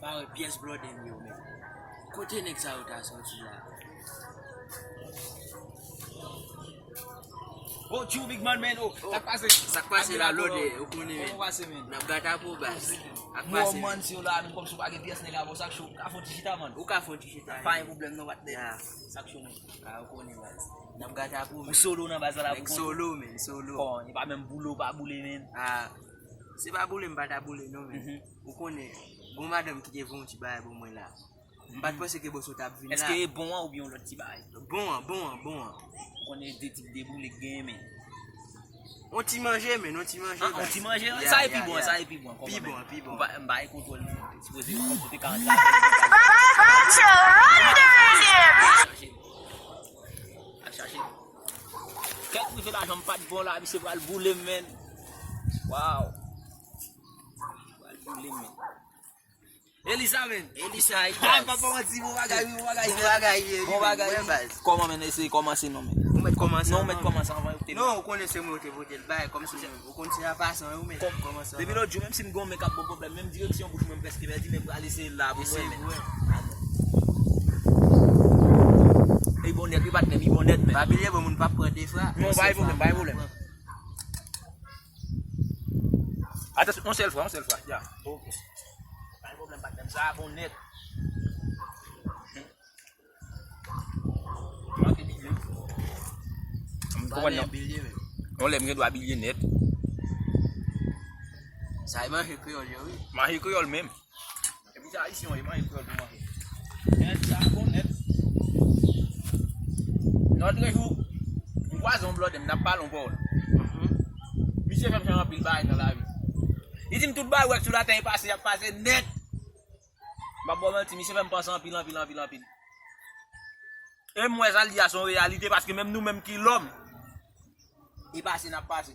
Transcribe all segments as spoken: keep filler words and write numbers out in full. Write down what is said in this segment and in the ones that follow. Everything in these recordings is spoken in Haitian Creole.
Pa wè pyès blòdè m yo, men. Kote nèg sa yo ta sòti la? Oh, tjou, big man, men, oh, sa k pase? Sa k pase la, blòdè, ou konnen, men. Kòman w pase, men? N ap gate pou baz. Sa k pase, men? Man, si w la, men kòmsi w pa gen pyès nèg avè w, sa k cho, ou ka fè yon ti chita, man. Ou ka fè yon ti chita, pa gen pwoblèm, non, patnè. Sa k cho, men. Ah, ou konnen, baz. N ap gate pou, men. Ou solo nan baz la, la, pou kont ou? Solo, men, solo. Bon, e pa menm boule w pa boule, men. Ah, se pa boule, m pa ta boule, non, men. Mhm. Ou konnen, gon madanm ki te voye yon ti bagay pou mwen la. M pa t panse ke bòs ou t ap vin la. Èske e bon an oubyen yon lòt ti bagay? Bon an, bon an, bon an. Ou konnen de tip de boule k genyen, men. On ti manje, men, on ti manje. Ah, on ti manje? Yeah, sa e pi bon, sa e pi bon. Pi bon, pi bon. M pa, m pa gen kontwòl, sipoze kòm ou te ka antre. Al chache. Kèk rive lajan m pa t bon la, misye pral boule m, men. Waw. Pral boule m, men. Elisa, men. Elisa, ah, papa, manti, bon bagay, wi, bon bagay, bon bagay, wi. Kòman, men, eseye kòmanse non, men. Ou mèt kòmanse non, ou mèt kòmanse anvan yo te. Non, ou konnen se mwen yo te vote l bay, kòmsi ou konn se a pasan, ou mèt kòmanse anvan. Depi lòt jou, menm si m gon men k ap bon pwoblèm, menm direksyon bouch mwen m prèske pèdi, men m pral eseye l la pou mwen, men. Eseye, wi. Ey, bon nèt, wi, patnè, wi, bon nèt, men. Pa bliye, bon moun p ap pran de fwa. Non, pa gen pwoblèm, pa gen pwoblèm. Atansyon, yon sèl fwa, yon sèl fwa, ya. Ok. Pa gen pwoblèm, patnè m, sa a bon nèt. Manke bilye. M konprann non. Yon lè m gen dwa bilye nèt. Sa e manje kreyòl yo, wi. Manje kreyòl menm. Epi se ayisyen yo, e manje kreyòl pou manje. Nèt, sa bon nèt. Lòt jou, m kwaze yon blòdè m, n ap pale yon pawòl. Misye fè m chanje anpil bagay nan lavi. Li di m tout bagay ou wè k sou latè e pase, y ap pase nèt. M p ap ba w manti, misye fè m panse anpil, anpil, anpil, anpil. E m wè sa l di a se yon reyalite, paske menm nou menm ki lòm, e pase n ap pase.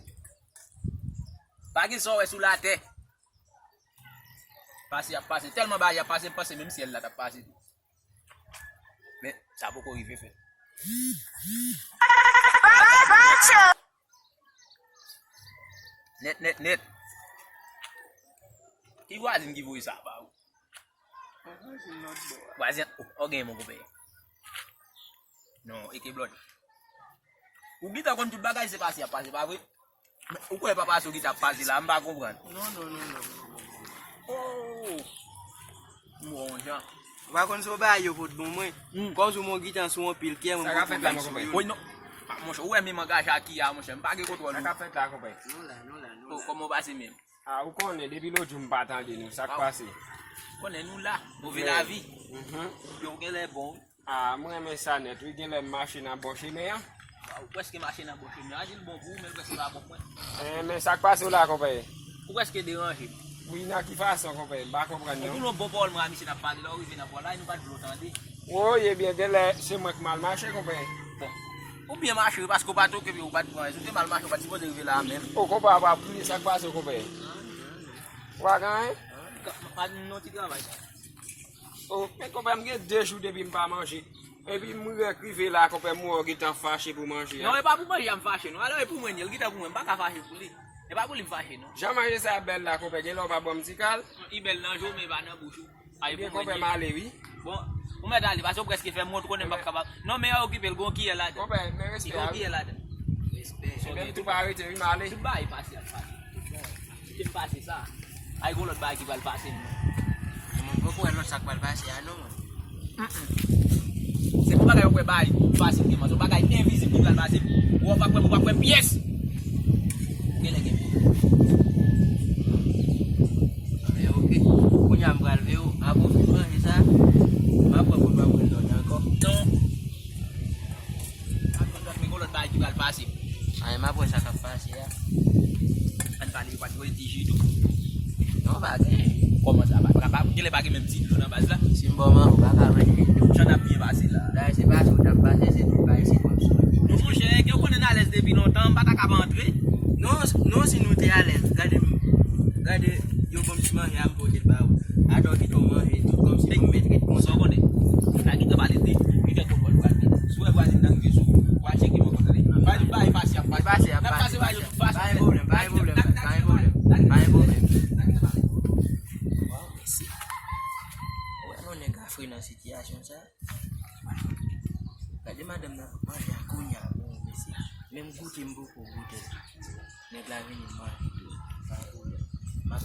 Pa gen sa w wè sou latè. Pase y ap pase. Tèlman bagay y ap pase, m panse menm syèl la t ap pase tou. Men, sa poko rive fèt. Nèt, nèt, nèt. Ki vwazin ki voye sa ba ou? Vwazin, oh, oh, genyen mon konpè. Non, e ke blòd. Ou gentan konn tout bagay, se pase y ap pase, pa vre? Men, ou kwè papa sou ki t ap pase la, m pa konprann. Non, non, non, non. Oh! M wè yon jan. Ou pa konn se yon bagay yo pot bon mwen. Hmm. Kòm sou mon gitan sou yon pil kè, mwen pote bal sou yo. Woy, non. Ah, monchè, ou wè menm angaje ak Kia, monchè, m pa gen kontwòl ou. Sa k ap fèt la, konpè? Nou la, nou la, nou la. Oh, kòman w pase menm? Ah, ou konnen, depi lòt jou m pa tande nou, sa k pase? Konnen nou la, move lavi. Mhm. Yo, ou genlè bon, wi. Ah, mwen renmen sa nèt, wi, genlè m mache nan bò chemen an. Ou prèske mache nan bò chemen an. A di l bon pou ou, men l prèske pa bon pou mwen. Eh, men sa k pase w la, konpè? Ou prèske deranje m. Wi, nan ki fason, konpè? M pa konprann, non. Ou boule yon bon pawòl mwen a misye n ap pale, lè w rive nan pawòl la, e nou pa t vle w tande. Woy, ebyen, genlè se mwen k mal mache, konpè. Bon. Ou byen mache, wi, paske w pa t okipe, ou pa t pran rès. Ou te mal mache, ou pa t sipoze rive la a menm. O, konpè, w ap ap kriye, sa k pase, konpè? Ou pa gen anyen? Pa di m non ti travay sa. Oh, men konpè, m gen de jou depi m pa manje. Epi m rèk rive la, konpè, m wè w gentan fache pou manje a. Non, e pa pou manje a m fache, non. Alò, e pou mwen, li gentan pou mwen. M pa ka fache pou li. E pa pou li m fache, non. Jan manje sa bèl la, konpè, genlè w pa ban m ti kal? Li bèl nan je w, men pa nan bouch ou. Ebyen, konpè, m ale, wi. Bon, ou mèt ale, paske w prèske fè m wont, ou konnen m p ap kapab. Non, men okipe l, gon kiyè ladan. Konpè, men respè a, wi. Gon kiyè ladan. Respè. Ebyen, m tou pa rete, wi, m ale. Tout bagay pase, ap pase. Kite m pase sa. Ay, gon lòt bagay ki pral pase m. Mwen poko wè lòt sa k pral pase a non, mwen. Mm-mm. Se pou bagay yo kwè bagay fasilman. Se yon bagay envizib ki pral pase m. Ou pa kwè m, ou pa kwè m pyès. Ou genlè gen pwoblèm. Men oke. Kounye a m pral veye w. Apre w fin manje sa, m ap pran pou m ap pran lòt ankò. Non. Ap kontan, men gon lòt bagay ki pral pase. Ay, m ap wè sa k ap pase a. Ann pale, yo pa t voye ti ji tou? Non, pa gen ji. Kòman sa, pa, pa, pa, genlè pa gen menm ti dlo nan baz la? Si m ba w mango, ou pa ka manje tou. Jan n ap byen pase la. Dayè, se pase w t ap pase, se tout bagay, se kòm sou. Non, monchè, gen w konnen n alèz depi lontan, m pa ta ka pa antre. Non, non, si nou te alèz, gade m, gade, yo ban m ti manje a, m pote l ba ou. Atò, kite w manje, tout kòmsi pou m mèt ret konsa. Sa w konnen? Sa ki te pale de, li fè konprann vwazin. Si w wè vwazin nan rive sou ou, w al tcheke bò kote l ye. Bay, bay, pase ap pase. Pase ap pase, bay yo tout fason. Pa gen pwoblèm, pa gen pwoblèm, pa gen pwoblèm. Pa gen pwoblèm. Waw, mèsi. Nan sitiyasyon sa, gade madanm nan manje a kounye a, bon, mesye. Menm goute m poko goute l. Nèg la vini manje.